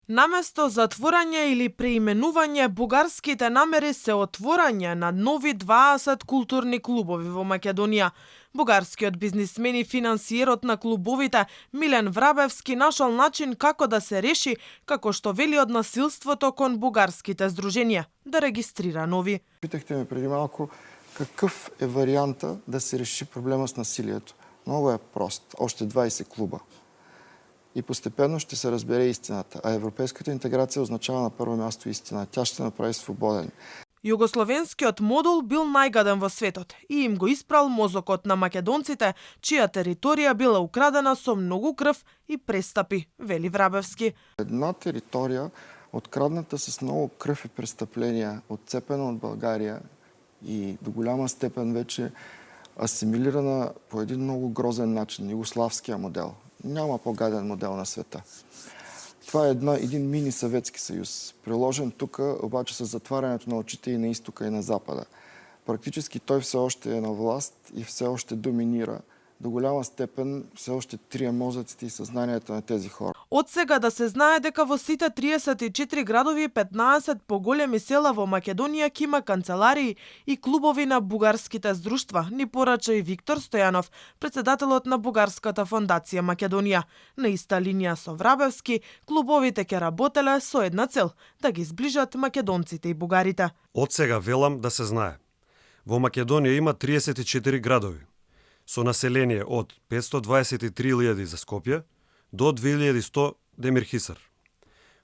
Наместо затворање или преименување, бугарските намери се отворање на нови 20 културни клубови во Македонија. Бугарскиот бизнисмен и финансиерот на клубовите Милен Врабевски нашол начин како да се реши, како што вели, од насилството кон бугарските здруженија, да регистрира нови. Питахте ме преди малко какъв е варианта да се реши проблема с насилието. Много е прост. Още 20 клуба. И постепенно ще се разбере истината. А европейската интеграция означава на първо място истина. Тя ще направи свободен. Југословенскиот модул бил најгаден во светот и им го испрал мозокот на македонците, чија територија била украдена со многу крв и престапи, вели Врабевски. Една територия, открадната с много кръв и престъпления, отцепена от България и до голяма степен вече асимилирана по един много грозен начин, югославския модел. Няма по-гаден модел на света. Това е един мини Съветски съюз, приложен тук обаче с затварянето на очите и на изтока и на запада. Практически той все още е на власт и все още доминира. До голяма степен все още трие мозъците и съзнанието на тези хора. Од сега да се знае дека во сите 34 градови и 15 поголеми села во Македонија ќе има канцеларии и клубови на бугарските здружства, ни порача и Виктор Стојанов, председателот на Бугарската фондација Македонија. На иста линија со Врабевски, клубовите ќе работеле со една цел – да ги зближат македонците и бугарите. Од сега велам да се знае. Во Македонија има 34 градови со население од 523.000 за Скопје до 2100 Демирхисар.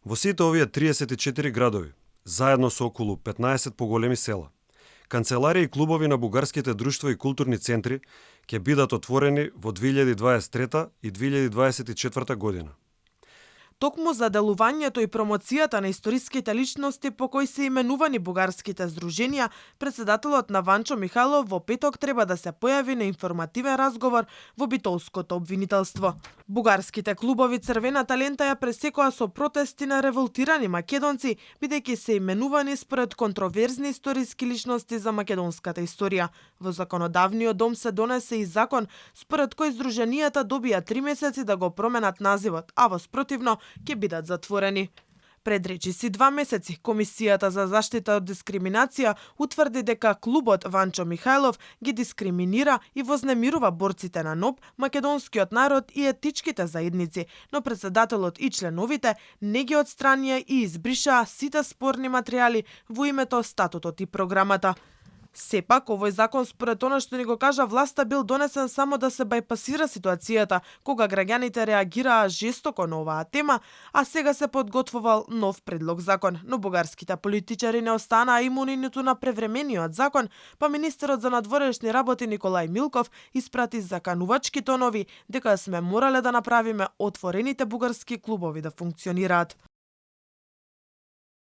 Во сите овие 34 градови, заедно со околу 15 поголеми села, канцеларии и клубови на бугарските друштва и културни центри ќе бидат отворени во 2023 и 2024 година. Токму за делувањето и промоцијата на историските личности по кои се именувани бугарските здруженија, председателот на Ванчо Михайлов во петок треба да се појави на информативен разговор во битолското обвинителство. Бугарските клубови Црвената лента ја пресекоа со протести на револтирани македонци, бидејќи се именувани според контроверзни историски личности за македонската историја. Во законодавниот дом се донесе и закон според кој здруженијата добија 3 месеци да го променат називот, а во спротивно ќе бидат затворени. Пред речиси 2 месеци, Комисијата за заштита од дискриминација утврди дека клубот Ванчо Михайлов ги дискриминира и вознемирува борците на НОБ, македонскиот народ и етичките заедници, но председателот и членовите не ги отстранија и избришаа сите спорни материјали во името статутот и програмата. Сепак, овој закон според она што ни го кажа власта бил донесен само да се бајпасира ситуацијата, кога граѓаните реагираа жестоко на оваа тема, а сега се подготвувал нов предлог закон. Но бугарските политичари не останаа имуни ниту на превремениот закон, па министерот за надворешни работи Николај Милков испрати заканувачки тонови дека сме морале да направиме отворените бугарски клубови да функционираат.